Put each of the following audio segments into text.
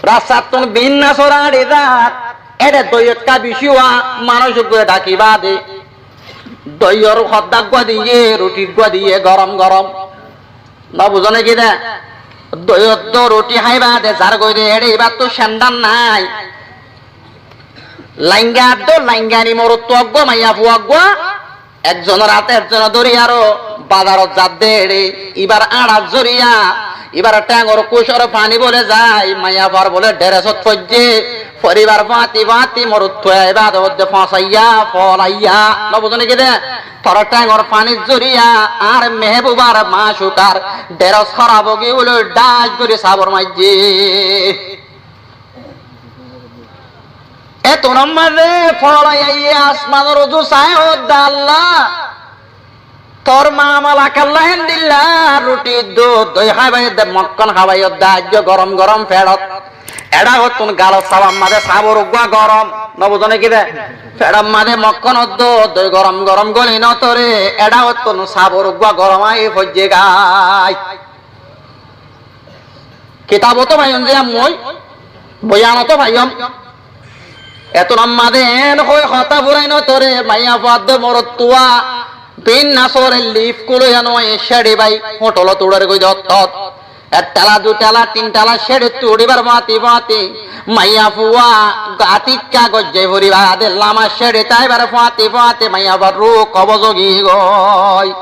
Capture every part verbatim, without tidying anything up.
Rastattún binná sóra áçi zar, éçe dói ekká bicí uwá, manúic uggúa dhaki baade dóiyor hoddá uggúa diyé, ruthí uggúa diyé, gorom gorom. Nobuzó né ki dé? Dóiyottú ruthí hái baade zar goi dé, éçe ibáttu cendhal nái. Lainga addó laingani morotfua uggúa, maiyafua uggúa, ekzonor áte ekzone dóri aró bazarot zadde éçe, ibar áñçar zoriya, ibar théngor kúcor faní bóle zai, maiyafuar bóle dheresót foijjé, foribar fúañti fúañti morotfuaye ibáde hoódde fosaiyá, foolaiyá, nobuzó né ki dé? Tor théngor fanir zoriya añár mehebubar macukar dheros hóraf ói giyói bóli dhác gorí sabor maijjé. Etún mazé foolai aiyé asmanor uzu saái hoódde, Allah, tor mamala kalla héndilla, ruthí dói, dói hábai dé, mokkón hábai dé, aijjó gorom gorom feçot. Eçé hottún galor sabor mazé sabor uggúa gorom, nobuzó né ki dé? Feçor mazé mokkón dói, dói gorom gorom goli notoré, eçé hottún sabor uggúa gorom ai foijjé goi. Kitabot ó faiyum ze mui, boiyanot ó faiyum. Etún mazé en hoi hotá furai notoré, maiyafua dé morotfua, binná sóre lif kulói anuwai céçi bái, hotolot uçér goi dé ottót. Ek tala, dui tala, tin tala céçittú uçíbar fúañti fúañti maiyafua atikká goijjái foribá dé, lama céçi táibar fúañti fúañti maiyafuar ruh kobos ói giyé goi.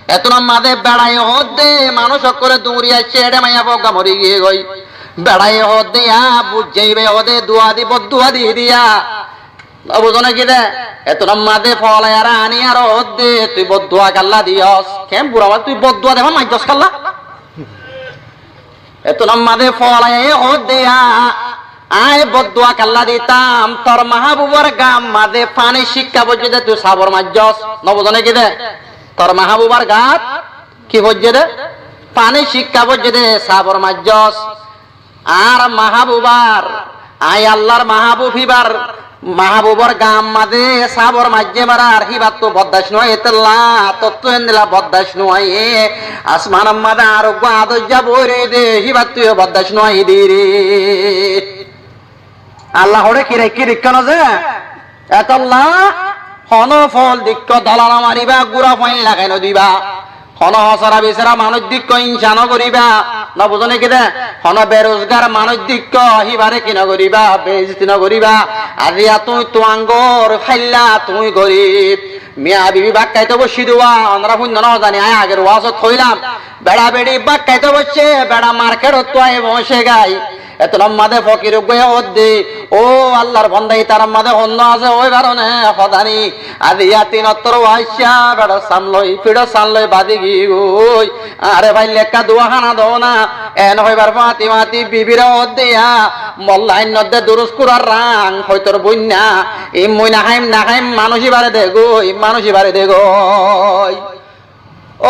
Etún mazé beçaye hoódde, manúic ókkolé duñri aiccé, éçe maiyafua uggúa mori giyé goi. Beçaye hoódde, yá, buijjé ibá hoódde, dua di, bodduwa di diya. Nobuzó né ki dé? Etún mazé foolai aró aní aró hoódde, tui bodduwa kalla diyós? Ken bura bá, tui bodduwa deba maijjós kalla? Etún mazé foolai aiyé hoódde, yá, aññí bodduwa kalla ditam, tor mahabubar gaar mazé fanir cikka foijjé dé tui sabor maijjós, nobuzó né ki dé? Tor mahabubar gaat ki foijjé dé? Fanir cikka foijjé dé sabor maijjós. Añár mahabubar, aññí Allar mahabub híbar, mahabubor gaar mazé sabor maijjé marar, híbattu boddac no óiye, étella tottú héndilla boddac no óiye. Asmanor mazé añár uggúa ador za boói roiyé dé, híbattu yó boddac no óiye dé ré. Allah hoçé ki raikké deikkó no ze? Etolla honó fool deikkó dola no maribá, gúra fuain lagai no dibá. Honó hosara bisara manúic deikkó insa no goríba, nobuzó né ki dé? Honó berozgar manúic deikkó híbaré ki no goríba, beizoti no goríba. Aziya tuñí tuáñgor, háilla tuñí gorib. Miya bibi bákkaitó boiccí dé, onorá fúinno no zani, aññí ager waazot hoilam. Beça beçi bákkaitó boiccé, beça marketottú aññí foóñiccé goi. Etún mazé fokir uggúa hoódde, ó Allar bonda, ítar mazé honnúa asé ói faro né, hotá nái. Aziya tin ottór waicca, feçor sam loi, fiçor sam loi bazi giyói. Añáre faille ekká duwa hána do na. En hoibar fúañti fúañti bibiré hoódde, yá, molla ainnodde durus kurar rang, hoitor boinna. Ín mui no háim, no háim, manúic íbaré de goi, manúic íbaré de goi. Ó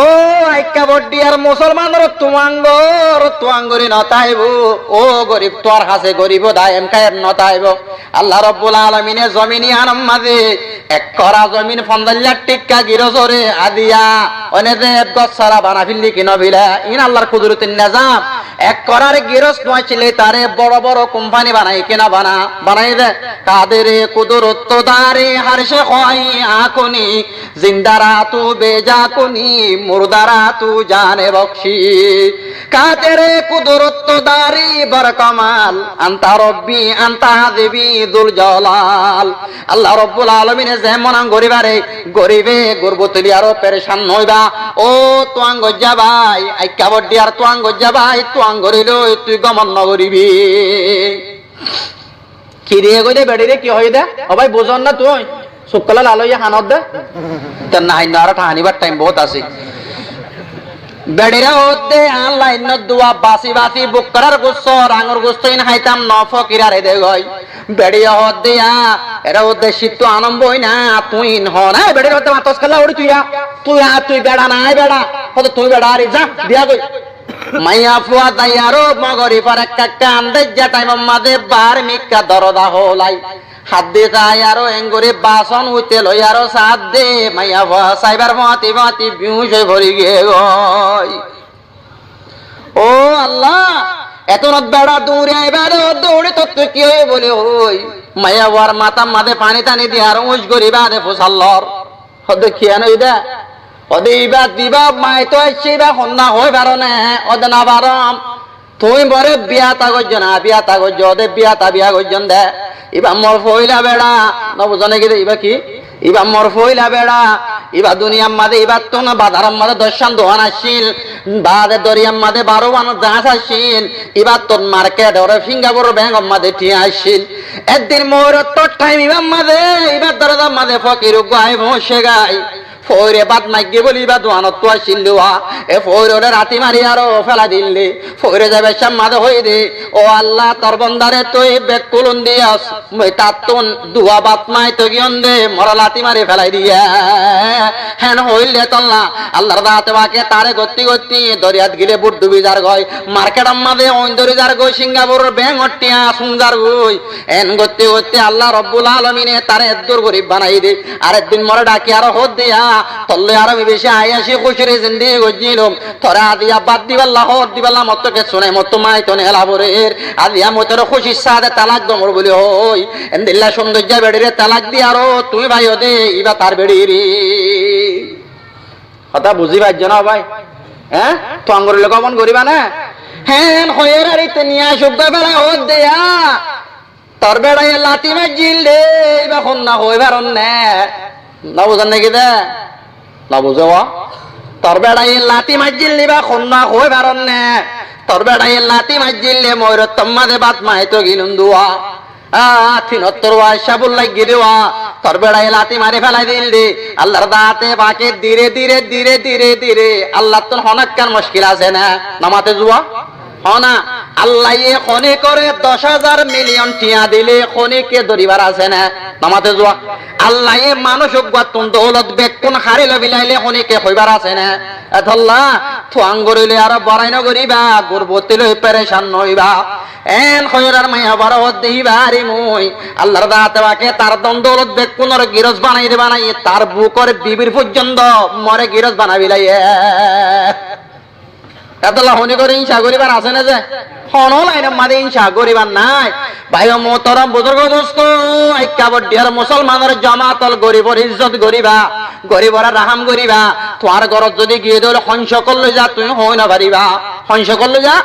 aikká boddíyar musolmanor tuáñgor, tuáñgori no táibo. Ó gorib, tuáñr hañsé gorib ó daim kaim no táibo. Allah Robbul Alamine zomin yíanor mazé ek kora zomin fonzaic lak thíkka girosóre aziya, óine ze ek gos sára bana félli ki no féla, iín Allar kudurotir nezam. Ek korar giros no accíle taré boro boro kumpani banai ki no bana, banai de. Kadere kudurot dare harce hoahi akoni, zinda ra tu beja kuni, murda ra tu jane bokshi. Kadere kudurot dari barkamal, anta Robbi, anta Habibi Zul Jalal. Allah Robbul Alamine ze mona goríbare, goríbe, gurbottuli aró perecan no óiba. Ó tuáñgor za bái, aikká boddíyar tuáñgor za bái, tuáñgori loi tui gomon no goríbi. Ki diye goi de beçire, ki hoiye de? Ó bái, buzón na tuñí? Suk kola lal óiye hanot de. Te na, ainno aró thaníbar thaim bout asé. Beçire hoódde, añár lainnot duwa basi basi bukkarar gusto, rangor gusto ín háitam no, fokir are de goi. Beçiye hoódde, yá, ere hoódde cíttú anom boi na, tuñí ín hoó na. Beçire hoódde, matos kalla ori tui yá, tui yá, tui beça nai beça. Hoódde, tuñí beça ari za, diya goi. Maiyafua zai aró mogoribor ekká ekká andéjja thaimor mazé bar mikká doroza hoolai. Hadde sai aró engori bason uite loi aró saádde, maiyafua saibar fúañti fúañti biuc ói fori giyé goi. Ó Allah, Etún beça duñri aibá de, hoódde uçí tottú ki óiye bóli hoói, maiyafuar matár mazé faní taní diyaró úñc gorí ibá de fusár lor. Hoódde kiyán óiye dé? Hoódde ibá, ibá maitó aiccé, ibá honnúa hoói faró né? Hoódde no faróm. Tuñí moré biyata goijjó né, biyata goijjó, hoódde biyata biya goijjón dé. Ibá mor foóila beça, no buzó né ki dé, ibá ki? Ibá mor foóila beça, ibá duniyar mazé, ibáttún bazaror mazé doccán duán accíl, baade doriyar mazé barówan zaáñs accíl, ibáttu market, óre Singapuror benkor mazé thiañ accíl. Eddin moóirottór thaim ibár mazé, ibár dorozar mazé fokir uggúa aái foóñiccé goi. Foóire bát maiggé bóli ibá duanottú accíl dé wá. E foóiroré lati mari aró félai dil dé. Foóire zaibar cómot mazé hoiyé dé, "Ó Allah, tor bondare tui bekkún diyós, mui tattún duwá bát maitó giyóm dé, moré lati mari félai diyé." Héen hoóil dé tolla, Allar zaate pake taré gottí gottí doriyat gilé bút dhubi zargói. Marketor mazé oin dóri zargói, Singapuror benkor thiañ sún zargói. Héen gottí gottí Allah Robbul Alamine taré eddúr gorib banaiyé dé. Ar eddin moré dhaki aró hoódde, "Yá, tollói aró mi bicí aiyáci kúcir zindigi goijjílum. Toré aziya bad dibálla, hoór dibálla mottú kessú nái, mottú maitó né ela forer. Aziya mui toré kúcir sáñte talak dómor" bóli hoói. Endilla cúndor zá beçiré talak diyaró tuñí faiyó dé, ibá tar beçiré. Hotá buzí faijjó né bái? Eé? Tuáñgorillé gomon goríba né? Héen hoiyére ar ite niya cuk goi félai hoódde, "Yá, tor beçaye lati maijjíl dé, ibá honnúa hoói faron né?" No buzón né ki dé? No buzó wá? Tor beçaye lati maijjíl dé, ibá honnúa hoói faron né? Tor beçaye lati maijjíl dé, moóirottór mazé bát maitó giyílum duwá. Á, tinottór wá accá bul laiggé dé wá. Tor beçaye lati mari félai dil dé. Allar zaate pake dire, dire, dire, dire, dire. Allattún honákkan muckil asé né? No maté zuwa? Hoó na, Allaye honíkore doc házar miliyon thiañ dilé honíke dóribar asé né? No maté zuwa. Allaye manúic uggúattún doulot bekkún hári loi bilailé honíke hoibár asé né? Etolla tuáñgorí loi aró borai no goríba, gurboti loi perecán no óiba. Eén hoiyóre ar maiyafuaré hoódde híba ar mui Allar zaate pake tar don doulot bekkúnor girós banaiyé dé banaiyé, tar bukor bibir foijjonto moré girós banai bilaiyé. Etolla honíkore íñca goríbar asé né ze? Honó lainor mazé íñca goríbar nái. Báiyo muhtorom, buzurgo dustó, ekká boddíyar musolmanor jomaat ól, goribor izzot goríba, goriboré rahám goríba. Tuáñr górot zodi giyé dé óile hon cókol loi za, tuñí hoói no faríba. Hon cókol loi za?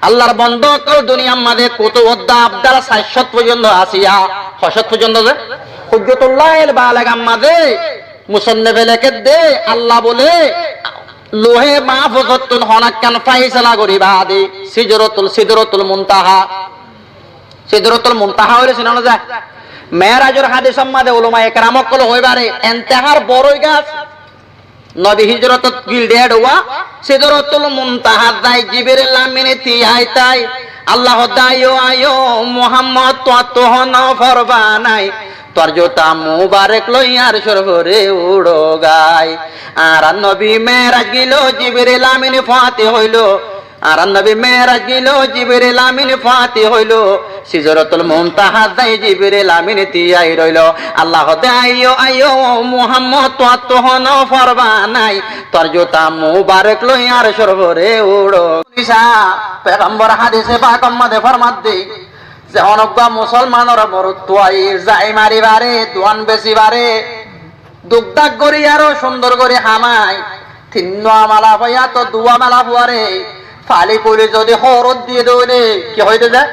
Allar bonda ókkol, duniyar mazé kutub uddá abdal sair cót foijjonto asé. Hoi cót foijjonto ze? Hujjatullahil Balegar mazé musonnefe lekédde, Allah bóle, Louhe Mahfuzottún honákkan fáisala gorí baade, Sidrotul, Sidrotul Muntaha. Sidrotul Muntaha óile sinó né ze? Meérajor hádisor mazé ulamaye keram ókkole hoói faré, entehár borói gas. Nobi hijrotot gil dé eçé wá, Sidrotul Muntahat zai Jibril Amin tiyai tai. Allah hoódde, "Aiyó, aiyó, Muhammod, tuáñttu honó forba nái. Tuáñr juta mubarek loi arcór uore uçó gái." Añárar nobi meéraj giló, Jibril Amin fúañti hoiló. Añárar nobi meéraj giló, Jibril Amin fúañti hoiló. Sidrotul Muntahat zai Jibril Amin tiyai roiló. Allah hoódde, "Aiyó, aiyó, Muhammod, tuáñttu honó forba nái. Tuáñr juta mubarek loi arcór uore uçó." Isa, pegambor hádise pakor mazé formadde, ze honó uggúa musolmanor morotfuaye zai mari faré, duan besi faré, duk dak gorí aró cúndor gorí hamai, tinnúa mela fua yáto duwá mela fuaré fali kuli zodi hóorot diyé dé óile, ki hoiyé dé ze?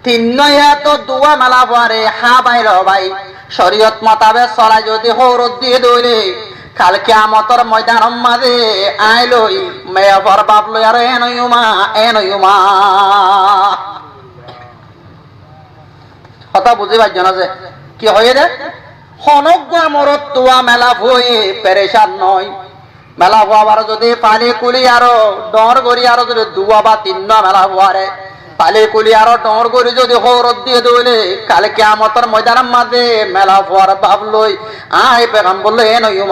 Tinnúa yáto duwá mela fuaré hábai lobai, coriyot mutabek solai zodi hóorot diyé dé óile, kal kiyamotor moidanor mazé aññí loi, maiyafuar baf loi aró eén óiyum, eén óiyum. Hotá buzí faijjó né ze? Ki hoiyé dé? Honó uggúa morotfua mela fuaye perecán noó. Mela fua abar zodi fali kuli aró dhoóñr gorí aró zodi duwá ba tinnúa mela fuaré fali kuli aró dhoóñr gorí zodi hóorot diyé dé óile, kal kiyamotor moidanor mazé mela fuar baf loi aññí pegambor loi eén óiyum,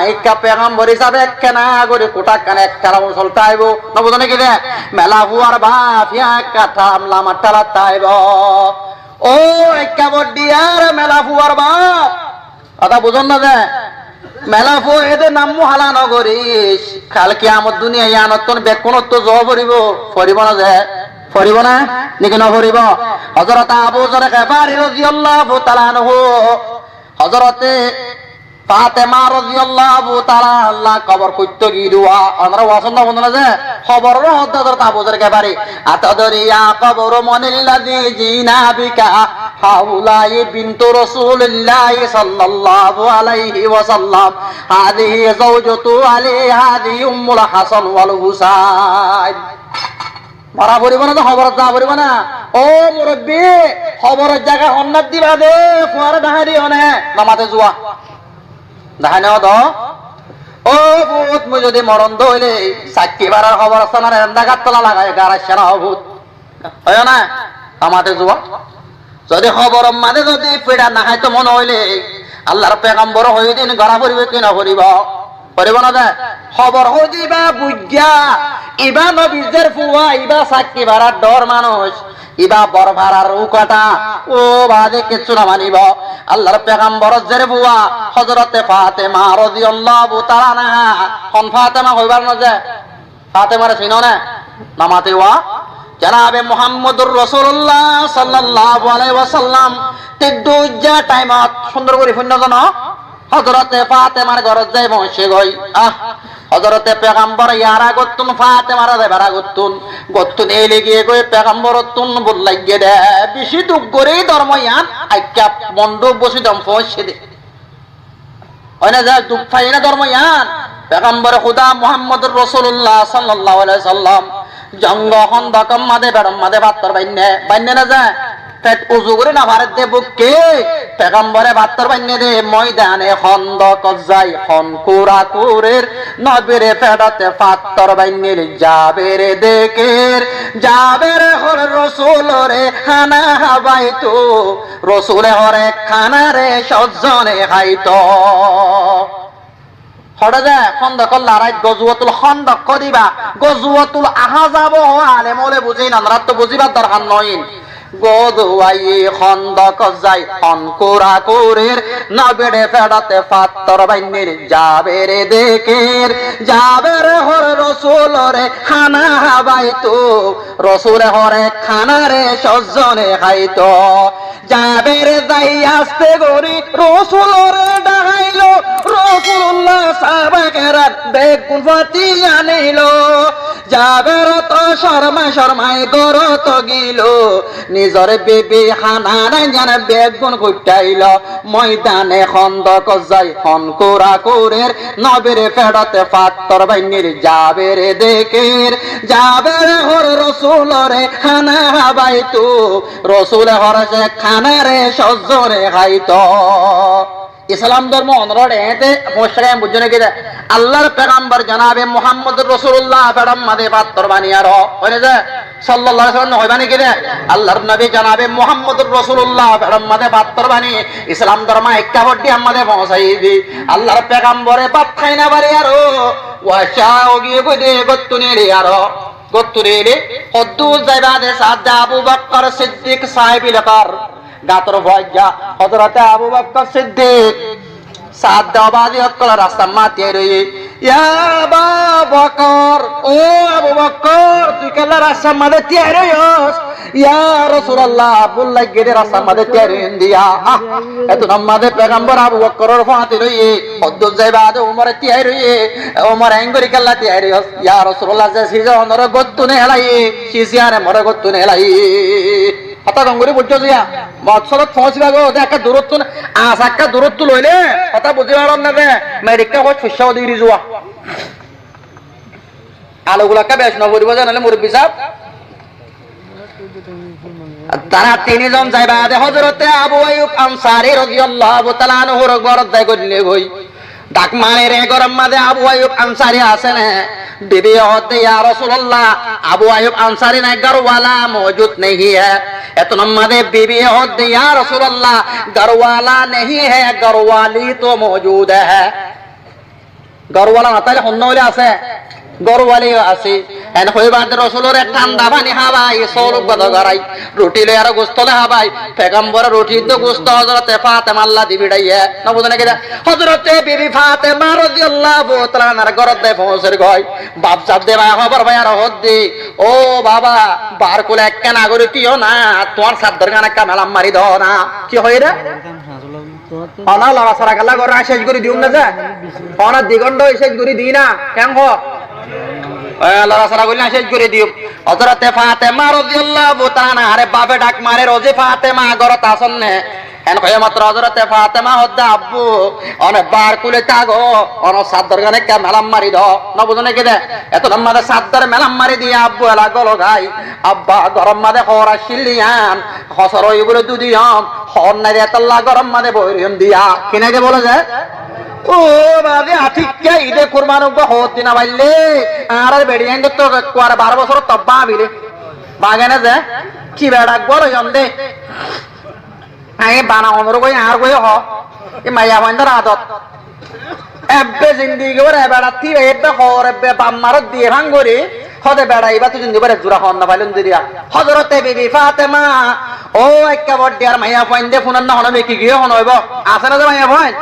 ekká pegambor hísabe ekkená gorí kuthakkan ekkán usol táibo. No buzó né ki dé? Mela fuar baf yá ekká thamlamar thalat táibo. Ó ekká boddíyar mela fuar baf. Hotá buzón né ze? Mela fua edé nam muhála no goríc. Kal kiyamot duniya yíanottún bekkúnottú zoó foribó, foribó né ze? Foribó né? Niki no foribó? Hozorote Abu Zar Gefari roziyallahu taala anhu, Hozorote Fatema roziyallahu taala anha kobor kuitto giyé dé. Onora wazot no fúnon né ze, koboror hoddé Hozorote Abu Zar Gefari, "أتدري يا قبر من الذي جئنا بك؟ هؤلاء بنت رسول الله صلى الله عليه وسلم، هذه زوجة علي، هذه أم الحسن والحسين." Mora foribó né, to koborot za foribó né. Ó murobbi, koboror zaga honnát diba de, fuare dahái diyo né, no mate zuwa. Dahái no do. Ó fut, mui zodi moron dóile, Sakki Farar koborostan or enda gattola lagai, gar aiccé na ó fut. Óiyo né, no mate zuwa. Zodi koboror maze zodi fira no háito mone óile, Allar pegambore hoiyé dé ín gora foribó ki no foribó? Foribó né de? Kobor hoó dé ibá buijja, ibá nobir zer fua, ibá Sakki Farar dhoóñr manúic, ibá Borfarar ukata, ó bade kessú no manibó. Allar pegambor zer fua, Hozorote Fatema roziyallahu taala anha, hon Fatema hoibar no ze, Fatemare sino né? No mate wa? Janabe Muhammadur Rosulullah sallallahu alaihi wasallam, te duijja thaimot cúndor gorí fúinno zano, Hozorote Fatemar górot zai foóñiccé goi. Ah, Hozorote Pegambor yar agottún, Fatemar zaibar agottún, gottún eile giyé goi, Pegamborottún bul laiggé dé. Bicí duk gorí dormo yián, aikká mondu bosi dom foóñiccé dé. Óine ze duk faiyé né dormo yián, Pegambore Huda Muhammadur Rosulullah sallallahu alaihi wasallam jongo Hóndokor maze, feçor maze fattór bainné, bainné né ze, feç uzu gorí no faredde bukke, Pegambore fattór bainné dé, moidane Hóndokot zai hon kura kurer, nobire feçote fattór bainné dé, Jabere deker, Jabere hoór Rosulore hána hábaito, Rosule hoór ek hánare cót zone háito. Hoçé de Hóndokor lorait, Gozuwatul Hóndok hoó dé ibá, Gozuwatul Ahzab hoó alem ókkole buzín, onoráttu buzíbar dorhar noóin. Gozuwaye Hóndokot zai hon kura kurer, nobire feçote fattór bainné dé, Jabere deker, Jabere hoór Rosulore hána hábaito, Rosule hoór ek hánare cót zone háito. Jabere zai aste gorí Rosulore dhakailo, Rosulullah sáhaba keram beggún fati anilo. Jaber to cormai cormai górot gilo, nizor bibi hána nai zane beggún kutthailo. Moidane Hóndokot zai hon kura kurer, nobire feçote fattór bainné dé, Jabere deker, Jabere hoór Rosulore hána hábaito, Rosule hoór ze hánare cót zone háito. Islam dormo onorá eñte foñsá giyé, buijjó né ki de? Allar Pegambor Janabe Muhammadur Rosulullah feçor maze fattór bani aró, óine ze, sallallahu alaihi wasallam no hoiba né ki de? Allar Nobi Janabe Muhammadur Rosulullah feçor maze fattór bani Islam dormo ekká foddí ar maze foóñsai dé. Allar Pegambore bát hái no fari aró, uacá ói giyé goi dé, gottún eile aró. Gottún eile, hoddúr zai bade saádde Abu Bakkar Siddik sáhibil gar, gator fuaijja, Hozorote Abu Bakkar Siddik saádde ó bazi ókkol rastar maze tiyai roiyé. Ya Aba Bakkar, ó Abu Bakkar, tui kiyólla rastar maze tiyai roiyós? Ya Rosulallah, búk laiggé dé, rastar maze tiyai roiyum dé. Ah, etún maze Pegambor Abu Bakkoror fúañti roiyé, hoddúr zai bade Umore tiyai roiyé, Umore eñgori kiyólla tiyai roiyós? Ya Rosulallah, ze size onoré gottún hélaiyé, size yiáne more gottún hélaiyé. Hotá gom gorí buijjó ziya, moksodot foóñsiba goi, ode ekká durottún, añs ekká durottún loile, hotá buzí faron né de, medikká hoc fuissá ode iri zuwa. Alugula ekká bec no foribó, zane óile murubbi sáb. Tará tin zon zai bade Hozorote Abu Ayyub Ansari roziyallahu taala anhur górot zai goille goi. Dhak mari re, góror maze Abu Ayyub Ansari asé né? Bibiye hoódde, ya Rosulallah, Abu Ayyub Ansari nai, górwala moujud nehi hai. Etún maze bibiye hoódde, ya Rosulallah, górwala nehi hai, górwali to moujud hai. Górwala no táile honnúa óile asé, górwali asé. En hoibar de Rosulore tánda faní hábai, sóoluk godo gorai, ruthi loi aró gustó loi hábai. Fegambore ruthi edde gustó Hozorote Fatemalla di biçaiye. No buzó né ki de? Hozorote bibi Fatema rodiyallahu taala anhar górot de foóñsir goi. Baf saf de bái hóbor fai aró hoódde, "Ó baba, bar kule ekkán agori tíyo na, tuáñr saddor gán ekká melam mari do na." Ki hoiyé re? Ona lorasora kella goré, céc gorí diyum na ze? Ona di gonda céc gorí di na? Keén hoó? E, lorasora gorí na, céc gorí diyum. Hozorote Fatema rodiyallahu taala anhare bafe dhak marer, "Ó zi Fatema, górot asón né?" Hén hoiyé matro Hozorote Fatema hoódde, "Abbu, one bar kule tágo, onor saddor gán ekká melam mari do." No buzó né ki de? Etunor mazé saddor melam mari diya abbu ela golo gái. Abba, góror mazé hoor accíl yián, hosor ói bóle dudiyom, hoor nai de tolla góror mazé boi roiyum diya. Ki nai de bóle ze? Ó bazi, atikká ide kurban uggwá hoor di no faille, añárar beçi ain dotto kuare baró bosór tobba abile. Bagene ze, ki beça uggwá loiyom de. Añí bana onor goi, añár goi hoó. E maiyafuaindor adot. Ebbe zindigi bór e beçat tíbai, ebbe hoor, ebbe baf marot diye fán gorí, hóde beça ibáttu zindigi bór ek zura hoor no failón de diya. Hozorote bibi Fatema, ó ekká boddiyar maiyafuain de, funor na hono miki giyé hono óibo? Asé na ze maiyafuain?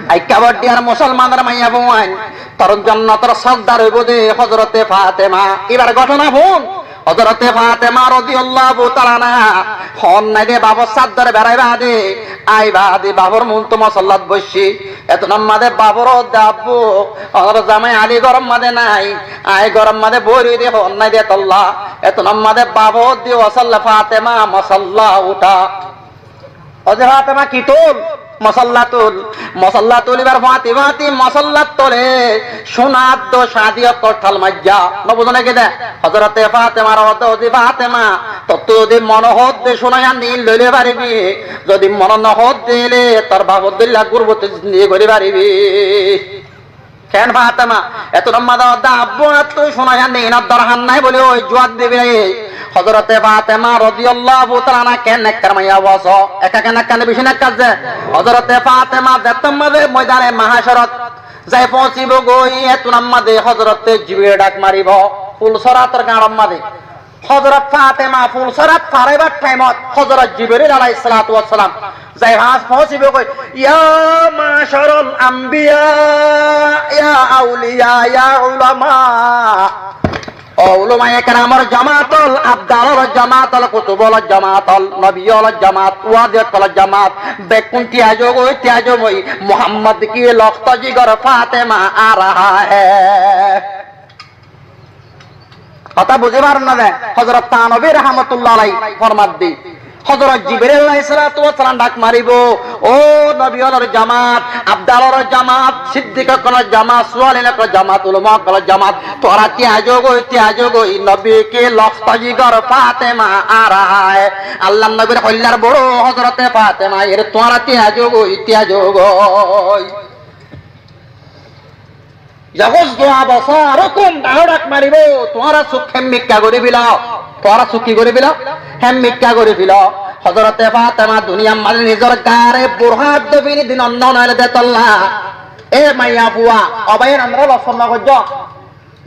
Ekká boddiyar musolmanor maiyafuain, tor jonnotor sokdar óibo de Hozorote Fatema. Ibar góthona fún. Hozorote Fatema rodiyallahu taala anha hoor nai de bafor saddor beçai baade, ai baade bafor muntu mosollat boiccí. Etunor mazé bafor hoódde, "Abbu, onor zamai Ali góror mazé nai, añí góror mazé boi roi de hoor nai de tolla." Etunor mazé bafe hoódde, "Ó solla Fatema, mosolla utha." Ó ze Fatema, ki tul? Mosolla tul. Mosolla tulibar fáñti fáñti mosollar tole cúnar dó cáñdi ókkol thal maijjá. No buzó né ki de? Hozorote Fatemare hoódde, "Ó zi Fatema, tottú zodi mone hoódde cúna cáñdi ín loi loi faribi, zodi mone no hoódde óile tor bafor dóilla gurboti zindigi gorí faribi." Keén Fatema? Etunor mazé hoódde, "Abbu, añáttu cúna cáñdi ínor dorhar nái" bóli ói juwab dibe. Hozorote Fatema rodiyallahu taala anha keén nekkar maiyafua só, ekká keén nekkar né, bicí nekkar ze. Hozorote Fatema zettót mazé moidane mahácorot zai foóñsibo goi, etunot mazé Hozorote Jibril dhak maribo, Fulsorator gañçot mazé. Hozorot Fatema Fulsorat faraibar thaimot Hozorot Jibril alaihissalatu wassalam zai fas foóñsibo goi, "Ya macaral ambiya, ya auliya, ya ulama." Ó ulamaye keramor jamaat ol, abdal olor jamaat ol, kutub olor jamaat ol, nobi olor jamaat, wazi okkolor jamaat, bekkún tiyaj ó goi, tiyaj ó goi, Muhammad ki lokto jigor Fatema a raha hai. Hotá buzí faron né de? Hozorot Tanobi rahmatullah alaihi formadde, Hozorot Jibril alaihissalatu wassalam dhak maribo, "Ó nobi olor jamaat, abdal olor jamaat, siddik okkolor jamaat, sualin okkolor jamaat, ulama okkolor jamaat, tuáñra tiyaj ó goi, tiyaj ó goi, nobi ki lokto jigor Fatema a raha hai." Allar nobir hoillar boro Hozorote Fatema, ere tuáñra tiyaj ó goi, tiyaj ó goi. Yaguddu absarakum, dhak maribo, tuáñra suk hemmikká gorí filo, tuáñra suk ki gorí filo? Hemmikká gorí filo. Hozorote Fatema duniyar mazé nizor gaare burhát dófini din onno noile de tolla. E maiyafua, ó bái, onora losor no goijjó.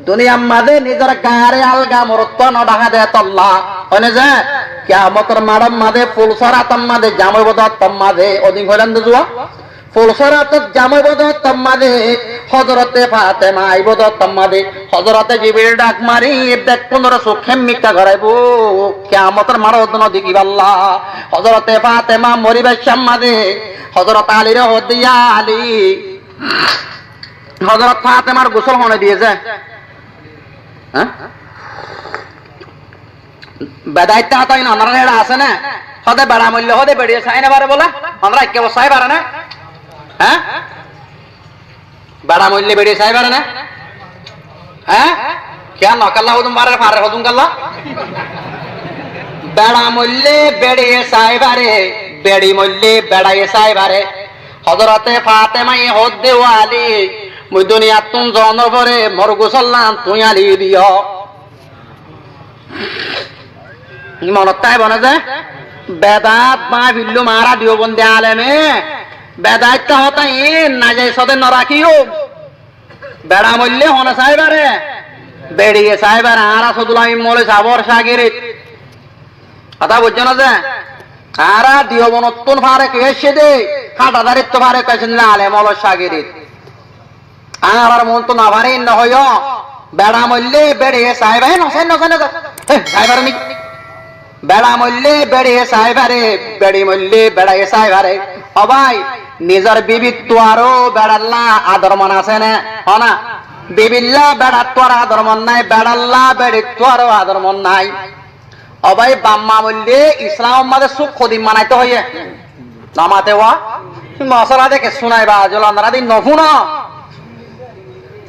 Duniyar mazé nizor gaare alga morotfua no dháha de tolla. Óine ze, kiyamotor maçor mazé Fulsorator mazé jam óibo de ottót mazé, ódin hoilam de zuwa. Fulsoratot jam óibo de ottót mazé, Hozorote Fatema aibo de ottót mazé, Hozorote Jibril dhak mari bekkúnor suk hemmikká goraibo, kiyamotor maçot no dekibálla. Hozorote Fatema moribar cómot mazé Hozorot Alire hoódde, "Ya Ali." Hozorot Fatemar gusól hone diye ze? Há? Bedaitta hotá ín onorar héçe asé né? Hóde beça moille hóde beçiye sai no fare bóle? Onora ekkebar sai fare né? Há? Beça moille beçiye sai fare né? Há? Kiyá no kalla hodún fare, fare hodún kalla? Beça moille beçiye sai fare, beçi moille beçaiye sai fare. Hozorote Fatemaye hoódde, "Ó Ali, mui duniyattún zonor fore mor gusóllan tuñí Ali diyo." Monot táibo né ze? Bedaat báñgi fillum añára diyo bonde aleme. Bedaitta hotá ín najaiz hóde no rakiyum. Beça moille hone sai fare? Beçiye saibare añára Sodul Amin Moloi sabor cágirit. Hotá buijjó né ze? Añára Diyobonottún farek ói aiccé dé, Háthadarittú farek ói aiccé dé, alem ólor cágirit. Añárar muúntu no fare, ínna hoiyó, beça moillé beçiye saiba, e no sai, no sai, no sai. E, saibare ni? Beça moillé beçiye saibare, beçi moillé beçaye saibare. Ó bái, nizor bibittú aró beçallá ador mon asé né? Hoó na. Bibillá beçattú aró ador mon nái, beçallá beçittú aró ador mon nái. Ó bái, bafma moillé Islamor mazé suk hodim manaitó hoiyé. No mate wá? Mosala de kessú nái ba, zol onora din no fúno.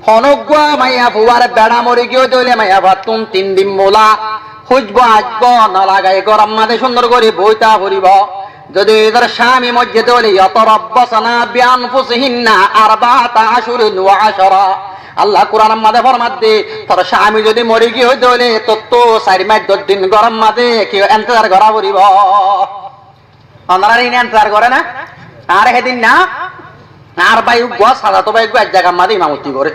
Honó uggúa maiyafuare beça mori giyé dé óile maiyafuattún tin din mula, húcbu aicbó no lagai, góror mazé cúndor gorí boói táa foribó. Zodi tor cámi moijjé dé óile, yatarabbasna bi anfusihinna arba'ata ashhurin wa ashra. Allah Kuranor mazé formaddé, tor cámi zodi mori giyé dé óile, tottú sair mac doc din góror mazé ki entezar gorá foribó. Onoráre iín entezar goré ná? Añáre hédin ná, añár bái uggúa, sazato bái uggúa ek zagar mazé imamoti goré.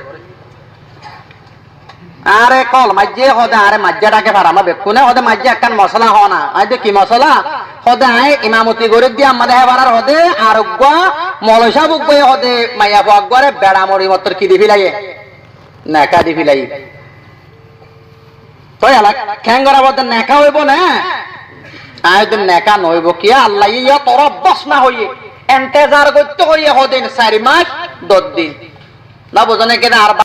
Añáre kol maijjé, hoó de añáre maijjé dháke fara, añára bekkúne hoó de maijjé ekkán mosala hoó na. Aññí de ki mosala? Hoó de aññí imamoti gorí de ammá de hé farar hoó de, ar uggúa moloi sáb uggúa hoó de maiyafua uggúare beça mori mottor ki di félaiyé? Neká di félaiyé. Toi ela keén gorá hoó de neká óibo né? Aññí hoó de neká noóibo. Kiyá? Allaye yatarabbasna hoiyé, entezar goittó hoiyé hoó de sair mac doc din. No buzó né ki de? Ar